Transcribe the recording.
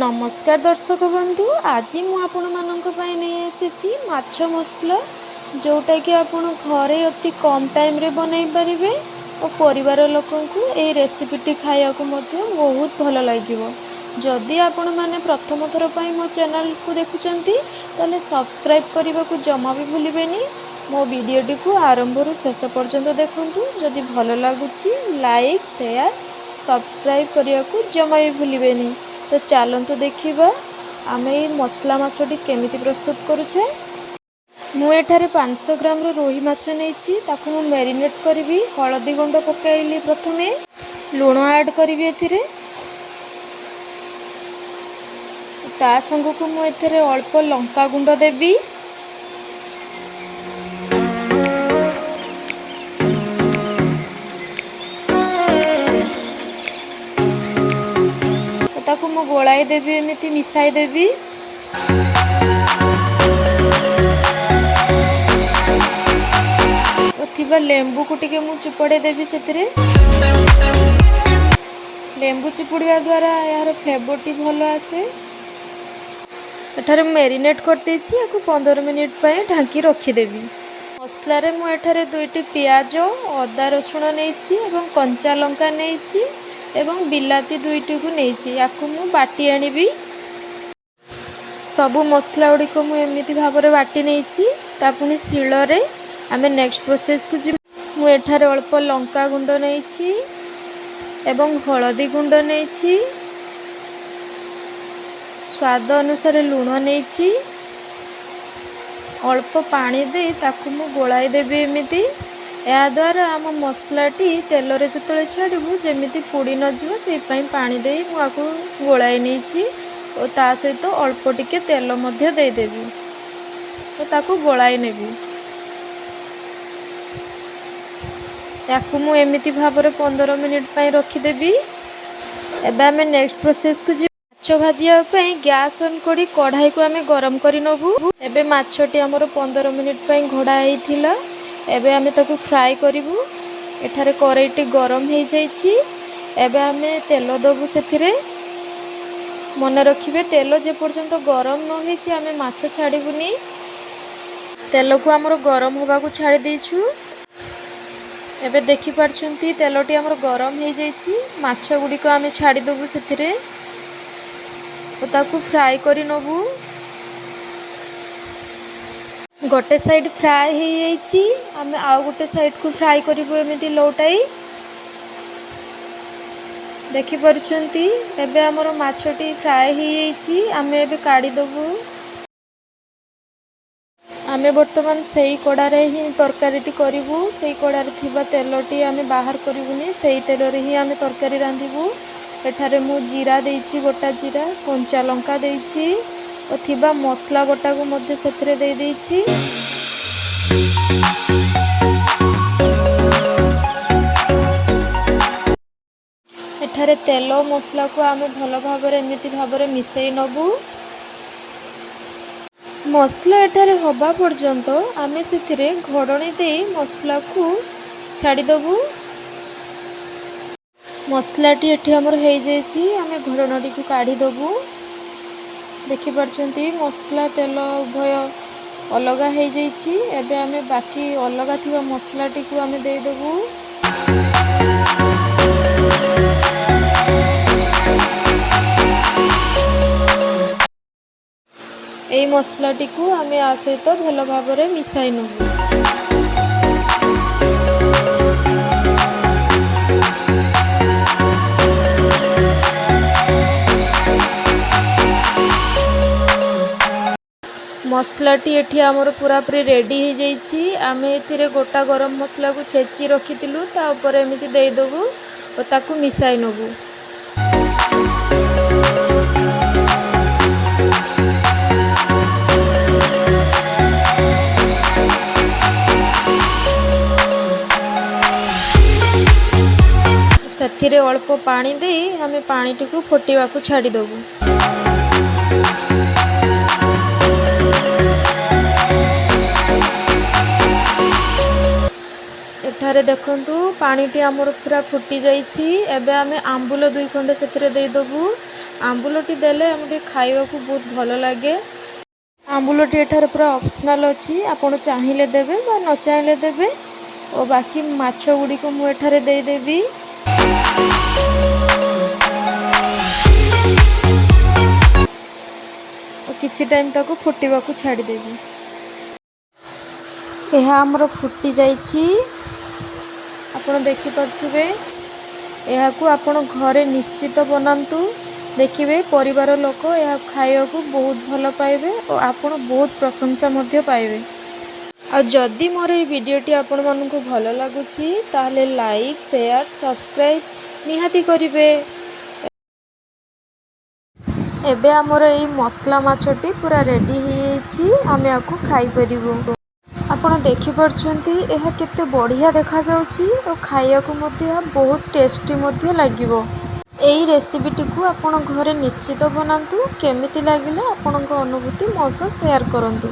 ନମସ୍କାର ଦର୍ଶକ ବନ୍ଧୁ, ଆଜି ମୁଁ ଆପଣମାନଙ୍କ ପାଇଁ ନେଇ ଆସିଛି ମାଛ ମସଲା, ଯେଉଁଟାକି ଆପଣ ଘରେ ଅତି କମ୍ ଟାଇମ୍ରେ ବନାଇ ପାରିବେ ଓ ପରିବାର ଲୋକଙ୍କୁ ଏହି ରେସିପିଟି ଖାଇବାକୁ ମଧ୍ୟ ବହୁତ ଭଲ ଲାଗିବ। ଯଦି ଆପଣମାନେ ପ୍ରଥମ ଥର ପାଇଁ ମୋ ଚ୍ୟାନେଲକୁ ଦେଖୁଛନ୍ତି, ତାହେଲେ ସବସ୍କ୍ରାଇବ୍ କରିବାକୁ ଜମା ବି ଭୁଲିବେନି। ମୋ ଭିଡ଼ିଓଟିକୁ ଆରମ୍ଭରୁ ଶେଷ ପର୍ଯ୍ୟନ୍ତ ଦେଖନ୍ତୁ। ଯଦି ଭଲ ଲାଗୁଛି, ଲାଇକ୍, ସେୟାର, ସବସ୍କ୍ରାଇବ୍ କରିବାକୁ ଜମା ବି ଭୁଲିବେନି। ତ ଚାଲନ୍ତୁ ଦେଖିବା ଆମେ ଏଇ ମସଲା ମାଛଟି କେମିତି ପ୍ରସ୍ତୁତ କରୁଛେ। ମୁଁ ଏଠାରେ 500 ଗ୍ରାମର ରୋହି ମାଛ ନେଇଛି। ତାକୁ ମୁଁ ମ୍ୟାରିନେଟ୍ କରିବି। ହଳଦୀ ଗୁଣ୍ଡ ପକାଇଲି ପ୍ରଥମେ, ଲୁଣ ଆଡ଼୍ କରିବି ଏଥିରେ। ତା ସାଙ୍ଗକୁ ମୁଁ ଏଥିରେ ଅଳ୍ପ ଲଙ୍କା ଗୁଣ୍ଡ ଦେବି। ତାକୁ ମୁଁ ଗୋଳାଇ ଦେବି, ଏମିତି ମିଶାଇ ଦେବି। ଓ ଥିବା ଲେମ୍ବୁକୁ ଟିକେ ମୁଁ ଚିପୁଡ଼ି ଦେବି ସେଥିରେ। ଲେମ୍ବୁ ଚିପୁଡ଼ିବା ଦ୍ୱାରା ଏହାର ଫ୍ଲେଭରଟି ଭଲ ଆସେ। ଏଠାରେ ମୁଁ ମ୍ୟାରିନେଟ୍ କରିଦେଇଛି। ୟାକୁ 15 ମିନିଟ୍ ପାଇଁ ଢାଙ୍କି ରଖିଦେବି। ମସଲାରେ ମୁଁ ଏଠାରେ ଦୁଇଟି ପିଆଜ, ଅଦା ରସୁଣ ନେଇଛି ଏବଂ କଞ୍ଚା ଲଙ୍କା ନେଇଛି ଏବଂ ବିଲାତି ଦୁଇଟିକୁ ନେଇଛି। ୟାକୁ ମୁଁ ବାଟି ଆଣିବି। ସବୁ ମସଲା ଗୁଡ଼ିକ ମୁଁ ଏମିତି ଭାବରେ ବାଟି ନେଇଛି, ତା ପୁଣି ଶିଳରେ। ଆମେ ନେକ୍ସଟ ପ୍ରୋସେସକୁ ଯିବୁ। ମୁଁ ଏଠାରେ ଅଳ୍ପ ଲଙ୍କା ଗୁଣ୍ଡ ନେଇଛି ଏବଂ ହଳଦୀ ଗୁଣ୍ଡ ନେଇଛି, ସ୍ୱାଦ ଅନୁସାରେ ଲୁଣ ନେଇଛି। ଅଳ୍ପ ପାଣି ଦେଇ ତାକୁ ମୁଁ ଗୋଳାଇ ଦେବି ଏମିତି। ଏହାଦ୍ୱାରା ଆମ ମସଲାଟି ତେଲରେ ଯେତେବେଳେ ଛାଡ଼ିବୁ ଯେମିତି ପୋଡ଼ି ନଯିବ, ସେଇପାଇଁ ପାଣି ଦେଇ ମୁଁ ଆକୁ ଗୋଳାଇ ନେଇଛି ଓ ତା ସହିତ ଅଳ୍ପ ଟିକେ ତେଲ ମଧ୍ୟ ଦେଇଦେବି ଓ ତାକୁ ଗୋଳାଇ ନେବି। ୟାକୁ ମୁଁ ଏମିତି ଭାବରେ 15 ମିନିଟ୍ ପାଇଁ ରଖିଦେବି। ଏବେ ଆମେ ନେକ୍ସଟ ପ୍ରୋସେସକୁ ଯିବା। ମାଛ ଭାଜିବା ପାଇଁ ଗ୍ୟାସ୍ ଅନ୍ କରି କଢ଼ାଇକୁ ଆମେ ଗରମ କରି ନେବୁ। ଏବେ ମାଛଟି ଆମର 15 ମିନିଟ୍ ପାଇଁ ଘୋଡ଼ା ହେଇଥିଲା। ଏବେ ଆମେ ତାକୁ ଫ୍ରାଏ କରିବୁ। ଏଠାରେ କରେଇଟି ଗରମ ହେଇଯାଇଛି। ଏବେ ଆମେ ତେଲ ଦେବୁ ସେଥିରେ। ମନେ ରଖିବେ, ତେଲ ଯେପର୍ଯ୍ୟନ୍ତ ଗରମ ନ ହେଇଛି ଆମେ ମାଛ ଛାଡ଼ିବୁନି। ତେଲକୁ ଆମର ଗରମ ହେବାକୁ ଛାଡ଼ି ଦେଇଛୁ। ଏବେ ଦେଖିପାରୁଛନ୍ତି, ତେଲଟି ଆମର ଗରମ ହେଇଯାଇଛି। ମାଛ ଗୁଡ଼ିକ ଆମେ ଛାଡ଼ିଦେବୁ ସେଥିରେ ଓ ତାକୁ ଫ୍ରାଏ କରି ନେବୁ। ଗୋଟେ ସାଇଡ଼୍ ଫ୍ରାଏ ହେଇଯାଇଛି। ଆମେ ଆଉ ଗୋଟେ ସାଇଡ଼୍କୁ ଫ୍ରାଏ କରିବୁ ଏମିତି ଲଉଟାଇ। ଦେଖିପାରୁଛନ୍ତି, ଏବେ ଆମର ମାଛଟି ଫ୍ରାଏ ହେଇଯାଇଛି। ଆମେ ଏବେ କାଢ଼ିଦେବୁ। ଆମେ ବର୍ତ୍ତମାନ ସେଇ କଡ଼ାରେ ହିଁ ତରକାରୀଟି କରିବୁ। ସେଇ କଡ଼ାରେ ଥିବା ତେଲଟି ଆମେ ବାହାର କରିବୁନି, ସେଇ ତେଲରେ ହିଁ ଆମେ ତରକାରୀ ରାନ୍ଧିବୁ। ଏଠାରେ ମୁଁ ଜିରା ଦେଇଛି, ଗୋଟା ଜିରା, କଞ୍ଚା ଲଙ୍କା ଦେଇଛି ଓ ଥିବା ମସଲା ବଟାକୁ ମଧ୍ୟ ସେଥିରେ ଦେଇ ଦେଇଛି। ଏଠାରେ ତେଲ ମସଲାକୁ ଆମେ ଭଲ ଭାବରେ ଏମିତି ଭାବରେ ମିଶାଇ ନେବୁ। ମସଲା ଏଠାରେ ହେବା ପର୍ଯ୍ୟନ୍ତ ଆମେ ସେଥିରେ ଘୋଡ଼ଣୀ ଦେଇ ମସଲାକୁ ଛାଡ଼ିଦେବୁ। ମସଲାଟି ଏଠି ଆମର ହେଇଯାଇଛି। ଆମେ ଘୋଡ଼ଣୀଟିକୁ କାଢ଼ିଦେବୁ। ଦେଖିପାରୁଛନ୍ତି, ମସଲା ତେଲ ଉଭୟ ଅଲଗା ହେଇଯାଇଛି। ଏବେ ଆମେ ବାକି ଅଲଗା ଥିବା ମସଲାଟିକୁ ଆମେ ଦେଇଦେବୁ। ଏଇ ମସଲାଟିକୁ ଆମେ ଆ ସହିତ ଭଲ ଭାବରେ ମିଶାଇ ନେବୁ। ମସଲାଟି ଏଠି ଆମର ପୁରାପୁରି ରେଡ଼ି ହେଇଯାଇଛି। ଆମେ ଏଥିରେ ଗୋଟା ଗରମ ମସଲାକୁ ଛେଚି ରଖିଥିଲୁ, ତା ଉପରେ ଏମିତି ଦେଇଦେବୁ ଓ ତାକୁ ମିଶାଇ ନେବୁ। ସେଥିରେ ଅଳ୍ପ ପାଣି ଦେଇ ଆମେ ପାଣିଟିକୁ ଫୁଟିବାକୁ ଛାଡ଼ିଦେବୁ। ଏଠାରେ ଦେଖନ୍ତୁ, ପାଣିଟି ଆମର ପୁରା ଫୁଟି ଯାଇଛି। ଏବେ ଆମେ ଆମ୍ବୁଲ ଦୁଇ ଖଣ୍ଡ ସେଥିରେ ଦେଇଦେବୁ। ଆମ୍ବୁଲଟି ଦେଲେ ଆମକୁ ଟିକେ ଖାଇବାକୁ ବହୁତ ଭଲ ଲାଗେ। ଆମ୍ବୁଲଟି ଏଠାରେ ପୁରା ଅପସନାଲ୍ ଅଛି, ଆପଣ ଚାହିଁଲେ ଦେବେ ବା ନ ଚାହିଁଲେ ଦେବେ। ଓ ବାକି ମାଛ ଗୁଡ଼ିକୁ ମୁଁ ଏଠାରେ ଦେଇଦେବି। ଓ କିଛି ଟାଇମ୍ ତାକୁ ଫୁଟିବାକୁ ଛାଡ଼ିଦେବି। ଏହା ଆମର ଫୁଟି ଯାଇଛି, ଆପଣ ଦେଖିପାରୁଥିବେ। ଏହାକୁ ଆପଣ ଘରେ ନିଶ୍ଚିତ ବନାନ୍ତୁ, ଦେଖିବେ ପରିବାର ଲୋକ ଏହା ଖାଇବାକୁ ବହୁତ ଭଲ ପାଇବେ ଓ ଆପଣ ବହୁତ ପ୍ରଶଂସା ମଧ୍ୟ ପାଇବେ। ଆଉ ଯଦି ମୋର ଏଇ ଭିଡ଼ିଓଟି ଆପଣମାନଙ୍କୁ ଭଲ ଲାଗୁଛି, ତାହେଲେ ଲାଇକ୍, ସେୟାର, ସବସ୍କ୍ରାଇବ୍ ନିହାତି କରିବେ। ଏବେ ଆମର ଏଇ ମସଲା ମାଛଟି ପୁରା ରେଡ଼ି ହେଇଯାଇଛି, ଆମେ ଆକୁ ଖାଇପାରିବୁ। ଆପଣ ଦେଖିପାରୁଛନ୍ତି ଏହା କେତେ ବଢ଼ିଆ ଦେଖାଯାଉଛି ଓ ଖାଇବାକୁ ମଧ୍ୟ ବହୁତ ଟେଷ୍ଟି ମଧ୍ୟ ଲାଗିବ। ଏଇ ରେସିପିଟିକୁ ଆପଣ ଘରେ ନିଶ୍ଚିତ ବନାନ୍ତୁ। କେମିତି ଲାଗିଲା ଆପଣଙ୍କ ଅନୁଭୂତି ମୋ ସହ ସେୟାର କରନ୍ତୁ।